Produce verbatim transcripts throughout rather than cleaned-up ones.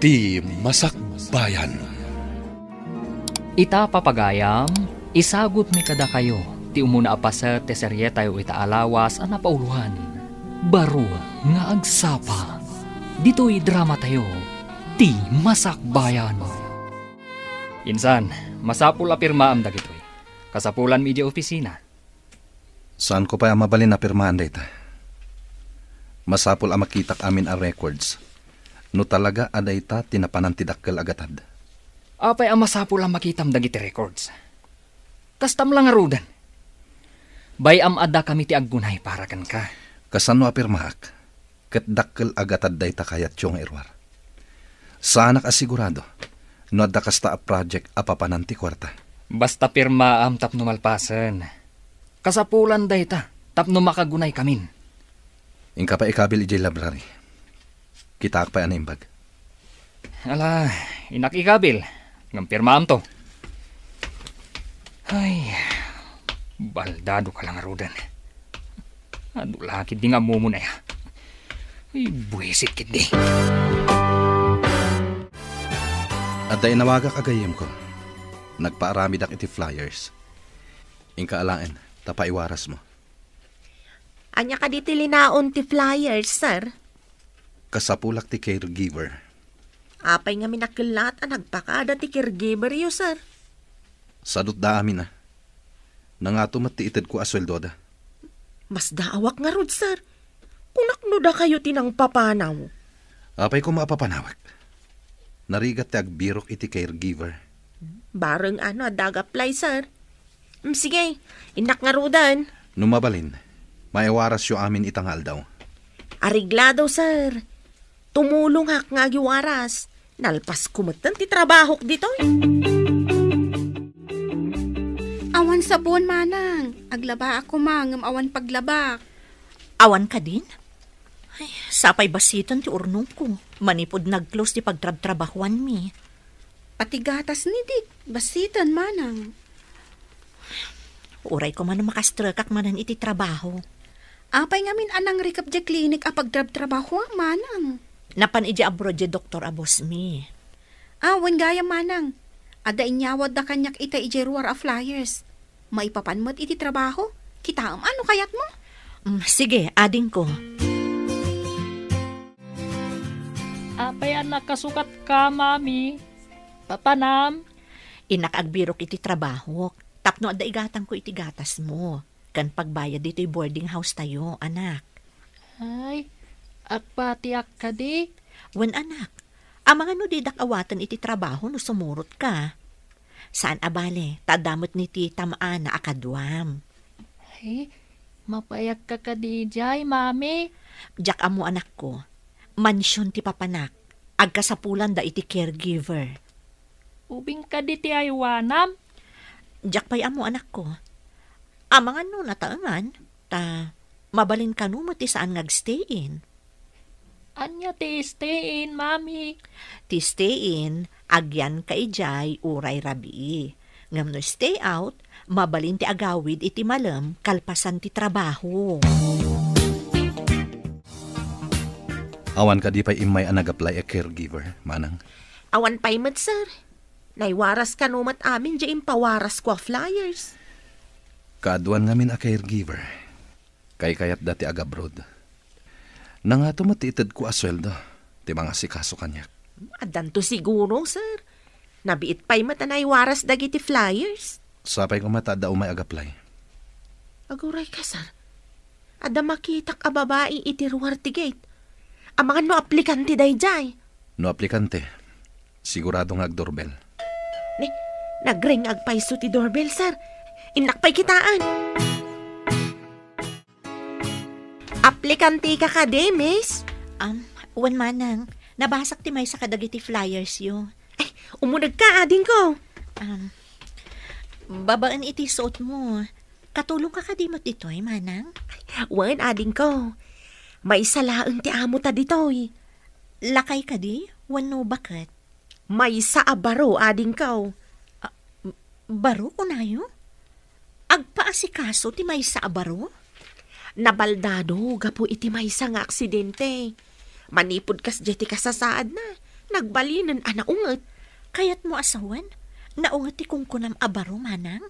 Ti Masakbayan. Ita, papagayam, isagutmi kadakayo ti umuna a paset ti serietayo ita a lawas a napauloan, Baro nga Agsapa. Ditoy dramatayo, Ti Masakbayan. Insan, masapul a pirmaam dagitoy. Kasapulanmi idiay opisina. Saanko pay a mabalin a pirmaan dayta. Masapul a makitak amin a records no talaga a dayta ti napanan ti dakkel a gatad. Apay a masapul a makitam dagiti records? Kastam la ngaruden. Bay-am a dakami ti aggunay para kenka. Kasano a pirmaak? Ket dakkel a gatad dayta kayatyo nga iruar. Saanak a sigurado no adda kasta a project a papanan ti kuarta. Basta pirmaam tapno malpasen. Kasapulan dayta tapno makagunaykamin. Inka pay ikabil idiay library. Kitaak pay a naimbag. Ala, innak ikabil. Ngem pirmaamto. Ay, baldado ka la ngaruden. Adu la ketdi nga ammom, aya. Ay, buisit ketdi. Adda inawagak a gayyemko. Nagpaaramidak iti flyers. Inka alaen, ta paiwarasmo. Ania kadi ti linaon ti flyers, sir? Kasapulak ti caregiver. Apay ngamin a kellat a nagpakada ti caregiveryo, sir? Sadutda amin a. Nangato met ti itedko a sueldoda. Masdaawak ngarud, sir. Kunak no dakayo ti nangpapanaw. Apay koma a papanawek? Narigat ti agbirok iti caregiver. Bareng ano adda ag-apply, sir. Mm, sige, innak ngaruden. No mabalin, maiwarasyo amin ita nga aldaw. Areglado, sir. Tumulongak nga agiwaras. Nalpasko metten ti trabahok ditoy. Awan sabon, manang. Aglabaak koma ngem awan paglabak. Awan kadin? Ay, sapay basiten ti urnongko. Manipud nag-close ti pagtrabtrabahuanmi. Pati gatas ni Dick, basiten, manang. Uray koma no makastrekak manen iti trabaho. Apay ngamin a nangrikep diay klinik a pagtrabtrabahuam, manang? Napan idiay abroad diay doktor a bossmi. Ah, wen gayam, manang. Adda inyawatda kaniak ita idiay ruar a flyers. Maipapan met iti trabaho. Kitaem a no kayatmo. Mm, sige, adingko. Apay a nakasukatka, Mami? Papanam? Innak agbirok iti trabahok tapno adda igatangko iti gatasmo ken pagbayad ditoy boarding house tayo, anak. Ay, agpatiak kadi? Wen, anak. Amangan no didak awaten iti trabaho no sumurotka. Saan a bale, ta adda met ni ti tam-ana a kaduam. Ay, mapayak ka kadi jay, Mami? Diak ammo, anakko. Mansion ti papanak. Agkasapulanda iti caregiver. Ubing kadi ti aywanam? Diak pay ammo, anakko. Amangan no nataengan, ta mabalin kano met ti saan nga agstay-in. Ania ti stay-in, Mami? Ti stay-in, agyanka idiay uray rabii. Ngem no stay out, mabalin ti agawid iti malem kalpasan ti trabaho. Awan kadi pay immay a nag-apply a caregiver, manang? Awan pay met, sir. Naiwaras kano met amin diay impawarasko a flyers. Kaaduan ngamin a caregiver. Kaykayatda ti agabroad. Nangato met ti itedko a sueldo ti mangasikaso kaniak. Addanto siguro, sir. Nabiit pay met a naiwaras dagiti flyers. Sapay koma ta adda umay ag-apply. Aguray ka, sir. Adda makitak a babai iti ruar ti gate. Amangan no aplikante daydiay. No aplikante, sigurado nga agdoorbell. Ne, nagring agpayso ti doorbell, sir. Innak pay kitaen. Aplikante ka kadi, miss? Um, wen manang, nabasak ti maysa kadagiti flyers yo. Ay, umuneg ka, adingko. Um, babaen iti suot mo. Katulong ka kadi met ditoy, manang? Wen, adingko. Maysa laeng ti amo ta ditoy. Lakay kadi? Wenno baket? Maysa a baro, adingko. Ah, baro, kunayo? Agpaasikaso ti maysa a baro? Nabaldado gapu iti maysa nga aksidente. Manipud kasdiay ti kasasaadna, Nagbalinen a naunget. Kayatmo a sawen? Naunget ti kunkunam a baro, manang?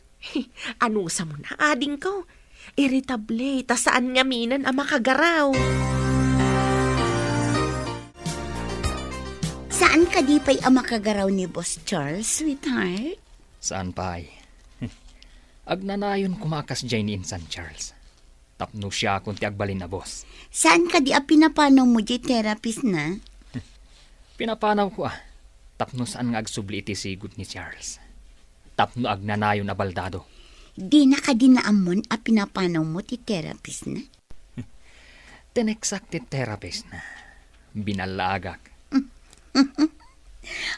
Anusam adingko. Irritable, ta saan ngaminen a makagaraw. Saan kadi pay a makagaraw ni Boss Charles, sweetheart? Saan pay? Agnanayon koma a kasdiay ni insan Charles. Tapno siakon ti agbalin a boss. Saan kadi a pinapanawmo diay therapist na? Pinapanawko a. Tapno saan nga agsubli iti sigud ni Charles. Tapno agnanayon a baldado. Dina kadi naammoan a pinapanawmo ti therapist na? Tineksak ti therapist na. Binallaagak.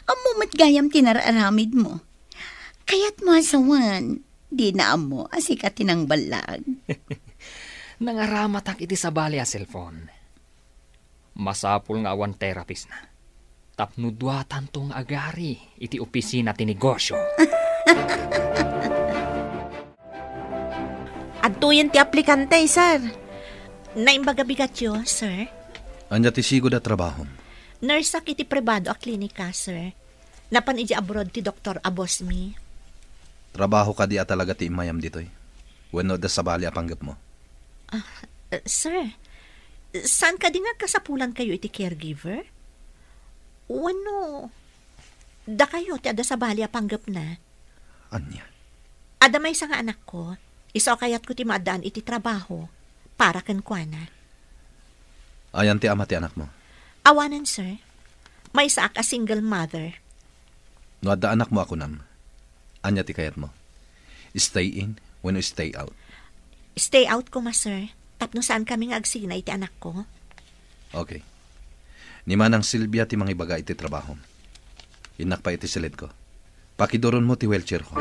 Ammo met gayam ti nararamidmo. Kayatmo a sawen, dina ammo a sika ti nangballag. Nangaramatak iti sabali a cellphone. Masapul nga awan therapist na. Tapno duatanto nga agari iti opisina ti negosyo. Adtoyen ti aplikante, sir. Naimbag a bigatyo, sir. Ania ti sigud a trabahom? Nurse-ak iti pribado a klinika, sir. Napan idiay abroad ti doktor a boss mi. Trabaho kadi a talaga ti immayam ditoy? Wenno adda sabali a panggepmo? Ah, eh, sir, saan kadi nga agkasapulankayo iti caregiver? Wenno dakayo ti adda sabali a panggepna? Ania? Adda maysa nga anakko, isu a kayatko ti maaddaan iti trabaho para kenkuana. Ayan ti ama ti anakmo? Awanen, sir. Maysaak a single mother. No adda anakmo a kunam, ania ti kayatmo? Stay in wenno stay out? Stay out koma, sir. Tapno saan kami nga agsina iti anakko. Okay. Ni Manang Silvia ti mangibaga iti trabahom. Innak pay iti siledko. Pakiduronmo ti wheelchairko.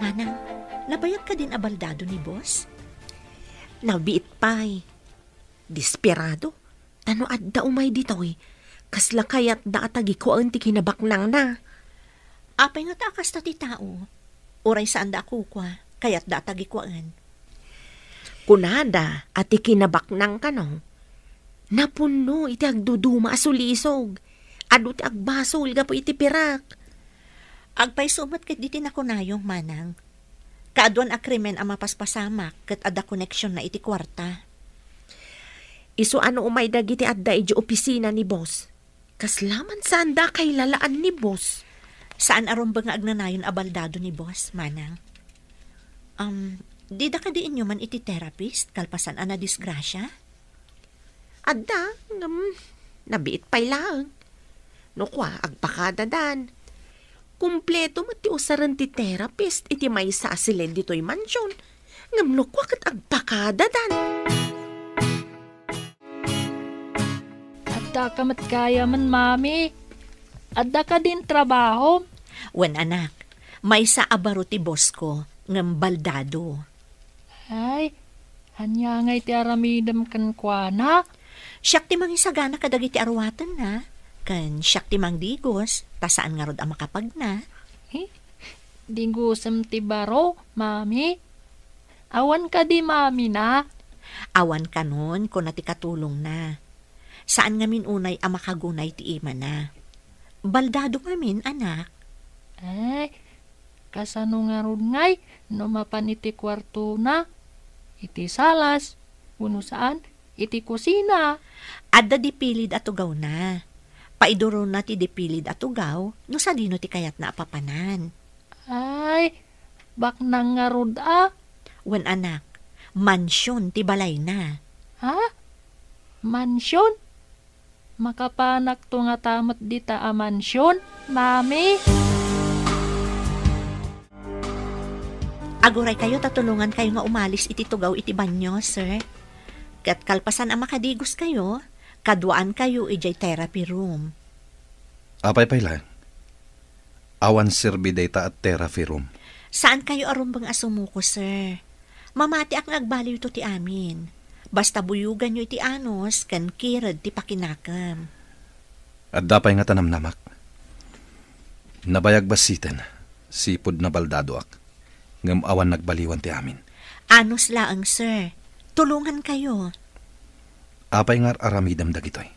Manang, nabayag kadin a baldado ni boss? Nabiit pay. Desperado. Ta no adda umay ditoy, kasla kayatda a tagikuaen ti kinabaknangna. Apay ngata a kasta ti tao? Uray saanda a kukua, kayatda a tagikuaen. Kunada a ti kinabaknang kano, napunno iti agduduma a sulisog. Adu ti agbasol gapu iti pirak. Agpayso met ketdi ti nakunayo, manang. Kaaduan a krimen a mapaspasamak ket adda koneksionna iti kuarta. Isu a no umay dagiti adda idiay opisina ni boss, kasla man saanda a kailalaan ni boss. Saan a rumbeng nga agnanayon a baldado ni boss, manang. Um, dida kadi inyoman iti therapist kalpasan a nadisgrasia? Adda, ngem nabiit pay laeng. No kua, agpakadadan. Kumpleto met ti usaren ti therapist iti maysa a silid ditoy mansion. Ngem no kua ket agpakadadan. Adda ka met gayamen, Mami. Adda kadin trabaho? Wen, anak. Maysa a baro ti boss ko, ngem baldado. Ay, ania ngay ti aramidem kenkuana? Siak ti mangisagana kadagiti aruatenna, ken siak ti mangdigos, ta saan ngarud a makapagna. Eh, digosem ti baro, Mami? Awan kadi mamina? Awan kanon, kuna ti katulongna. Saan ngamin unay a makagunay ti imana. Baldado ngamin, anak. Ay, kasano ngarud ngay no mapan iti kuartona, iti salas, wenno saan, iti kusina? Adda dipilid a tugawna. Paiduronna ti dipilid a tugaw no sadino ti kayatna a papanan. Ay, baknang ngarud a. Wen, anak, mansion ti balayna. Ha? Mansion? Makapanakto ngata met dita a mansion, Mami? Aguraykayo ta tulongankayo nga umalis iti tugaw iti banio, sir. Ket kalpasan a makadigoskayo, kaduaankayo idiay therapy room. Apay pay laeng? Awan serbi dayta a therapy room. Saankayo a rumbeng a sumuko, sir. Mamatiak nga agbaliwto ti amin. Basta buyoganyo iti anus ken kired ti pakinakem. Adda pay ngata namnamak. Nabayag bassiten, sipud nabaldadoak. Ngem awan nagbaliwan ti amin. Anus laeng, sir. Tulongankayo. Apay nga ar-aramidem dagitoy?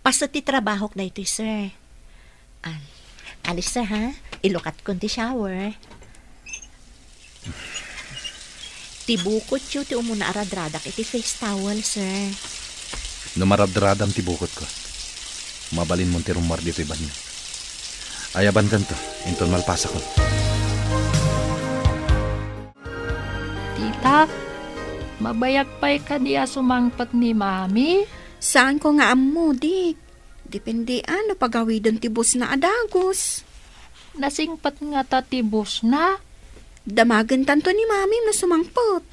Paset ti trabahok daytoy, sir. Ah, alis, sir, ha? Ilukatkon ti shower. Ti bukotyo ti umuna a radradak iti face towel, sir. No maradradam ti bukotko, mabalinmon ti rummuar ditoy banio. Ayabankanto, inton malpasakon. Tita, mabayag pay kadi a sumangpet ni Mami? Saanko nga ammo, Dik. Depende a no pagawiden ti busna a dagus. Nasingpet ngata ti busna? Damagentanto ni Mami no sumangpet.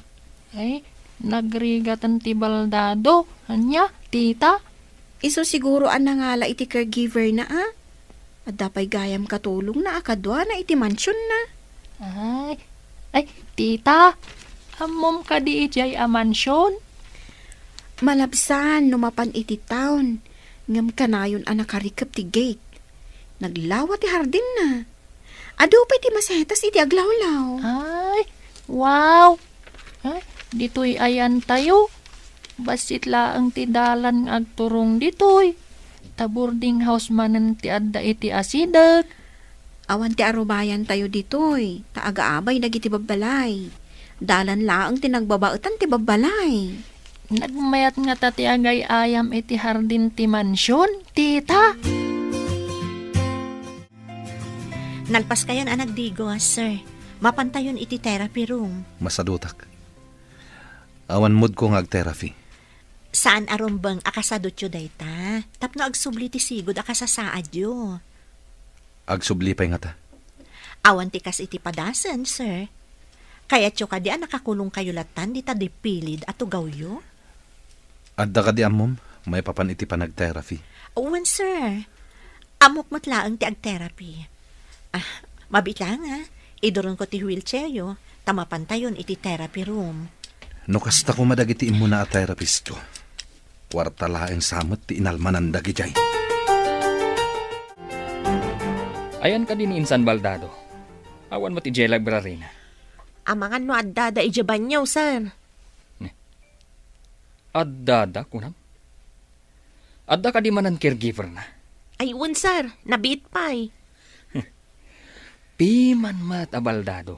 Ay, nagrigaten ti baldado. Ania, tita? Isu siguro a nangala iti caregiver na, a? Adda pay gayam katulongna a kaduana iti mansionna. Ay, ay, tita, ammom kadi idiay a mansion? Malabsan no mapan iti town, ngem kanayon a nakarikep ti gate. Naglawa ti hardinna. Adu pay ti masetas iti aglawlaw. Ay, wow! Ay, ditoy ayantayo. Bassit laeng ti dalan nga agturong ditoy. Ta boarding house manen ti adda iti asideg. Awan ti arubayantayo ditoy, ta agaabay dagiti babbalay. Dalan laeng ti nagbabaetan ti babbalay. Nagmayat ngata ti agay-ayam iti hardin ti mansion, tita. Nalpaskayon a nagdigos, sir. Mapantayon iti therapy room. Masadutak. Awan moodko nga ag-therapy. Saan a rumbeng a kasadutyo dayta, tapno agsubli ti sigud a kasasaadyo. Agsubli pay ngata. Awan ti kas iti padasen, sir. Kayatyo kadi a nakakulongkayo lattan dita dipilid a tugawyo? Adda kadi ammom maipapan iti panag-therapy? Wen, sir. Ammok met laeng ti ag-therapy. Ah, mabiit laeng, a. Iduronko ti wheelchairyo, ta mapantayon iti therapy room. No kasta koma dagiti immuna a therapistko, kuarta laeng sa met ti inalmanan dagidiay. Ayan kadi ni insan baldado? Awan met idiay library na. Amangan no addada idiay banyo, sir. Addada, kunam? Adda kadi manen caregiver na? Ay, wen, sir. Nabiit pay. Piman met a baldado.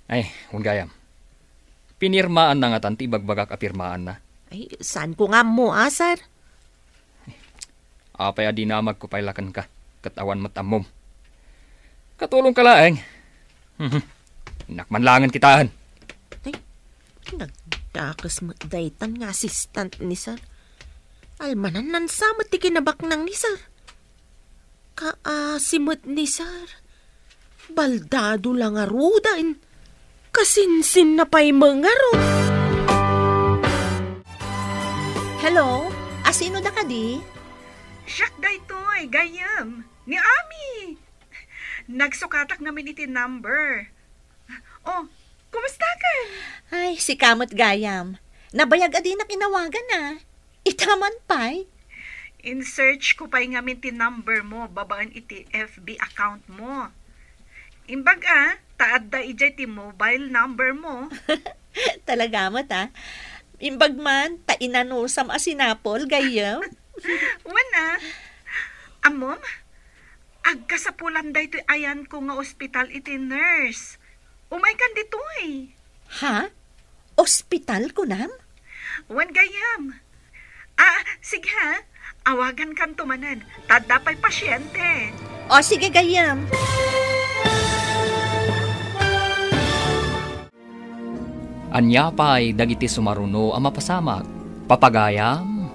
Ay, wen gayam. Pinirmaan na ngatan ti ibagbagak a pirmaan na. Ay, saan ko nga ammo, a, sir? Apay a dinamagko pay la kenka, ket awan met ammom. Katulongka laeng. Mhm. Innak man laengen kitaen. Ay, nagdakes met daytan nga assistant ni sir. Almanan sa met ti kinabaknang ni sir. Kaasi met ni sir. Baldado la ngaruden. Kasinsinna pay met ngarud. Hello? Asino da kadi? Siak daytoy, gayyem. Ni Ami. Nagsukatak ngamin iti number. Oh, kumustakan? Ay, sika met gayam. Nabayag a dinak inawagan, a. Ita man pay? In-search ko pay ngamin ti number mo babaen iti F B account mo. Imbag a, ta adda idiay ti mobile number mo. Talaga met, a. Imbag man, ta inanusam a sinapol, gayyem. Wen a. Ammom, agkasapulan daytoy ayanko nga ospital iti nurse. Umaykan ditoy. Ha? Ospital, kunam? Wen gayyem. Ah, sige ha. Awagankanto manen. Ta adda pay pasiente. O, sige, gayyem. Ania pay dagiti sumaruno a mapasamak? Papagayam,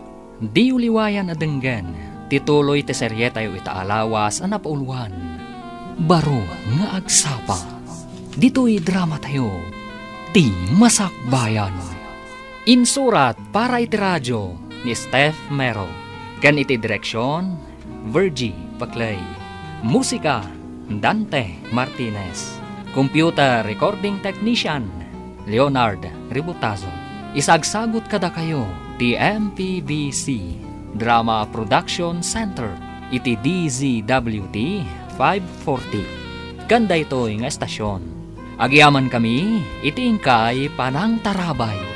diyo liwayan a denggen ti tuloy ti serietayo ita a lawas a napauluan, Baro nga Agsapa. Ditoy dramatayo, Ti Masakbayan. Insurat para iti radio ni Steph Mero ken iti direksion, Virgie Paclay. Musika, Dante Martinez. Computer recording technician, Leonard Ributazo. Isagsagut kadakayo ti M P B C Drama Production Center iti D Z W T five forty. Ken daytoy nga estasion, agyamankami iti inkay panangtarabay.